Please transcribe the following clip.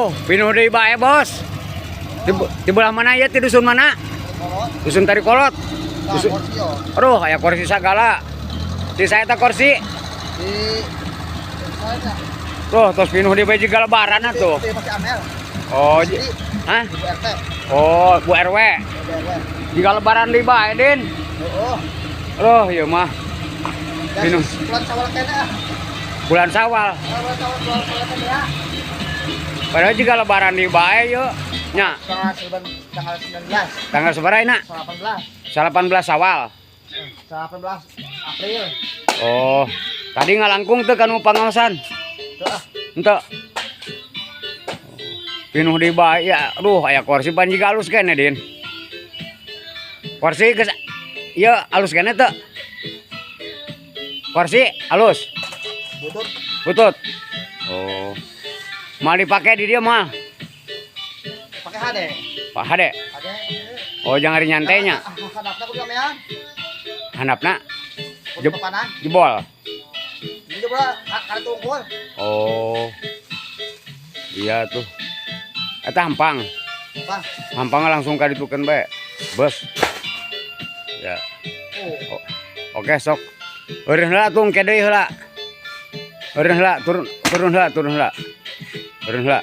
Aduh, pinuh deui bae, Bos. Di belah mana ya? Di dusun mana? Dusun Tarikolot. Dusun. Aduh, aya kursi sagala. Di saya teh kursi. Di Tuh, tos pinuh deui bae jiga lebaran atuh. Di masih Amel. Oh, hah? Ibu RT. Oh, Bu RW. Bu RW. Jiga lebaran deui bae, Din. Oh. Aduh, ieu mah. Pinuh. Bulan Sawal kene ah. Bulan Sawal. Bulan Sawal, bulan Sawal kene ya. Padahal jiga lebaran deui bae yeuh. Nya, Tanggal 9, tanggal 19, tanggal sabaraha na? 18. 18 Sawal. 18 April. Oh, tadi ngalangkung teu kanu pangaosan? Tuh ah. Henteu. Pinuh deui bae ya. Aduh, aya kursi pan jiga alus keneh, Din. Kursi geus ieu alus keneh teu? Kursi alus. Butut. Butut. Oh. Mau dipake di dieu mah? Pakai HD. Pak Hade. HD. Oh, jangan hari nyantainya. Handapna kudu amean. Handapna Kudu papanan. Jebol. Ini juga kartu tungkul. Oh. Iya tuh. Eta hampang. Bang. Hampang langsung ka ditukeun bae. Bos. Ya. Oh. Oke, sok. Eureun heula tuh, engke deui heula. Eureun heula, turun turun heula, turun heula. Turun heula.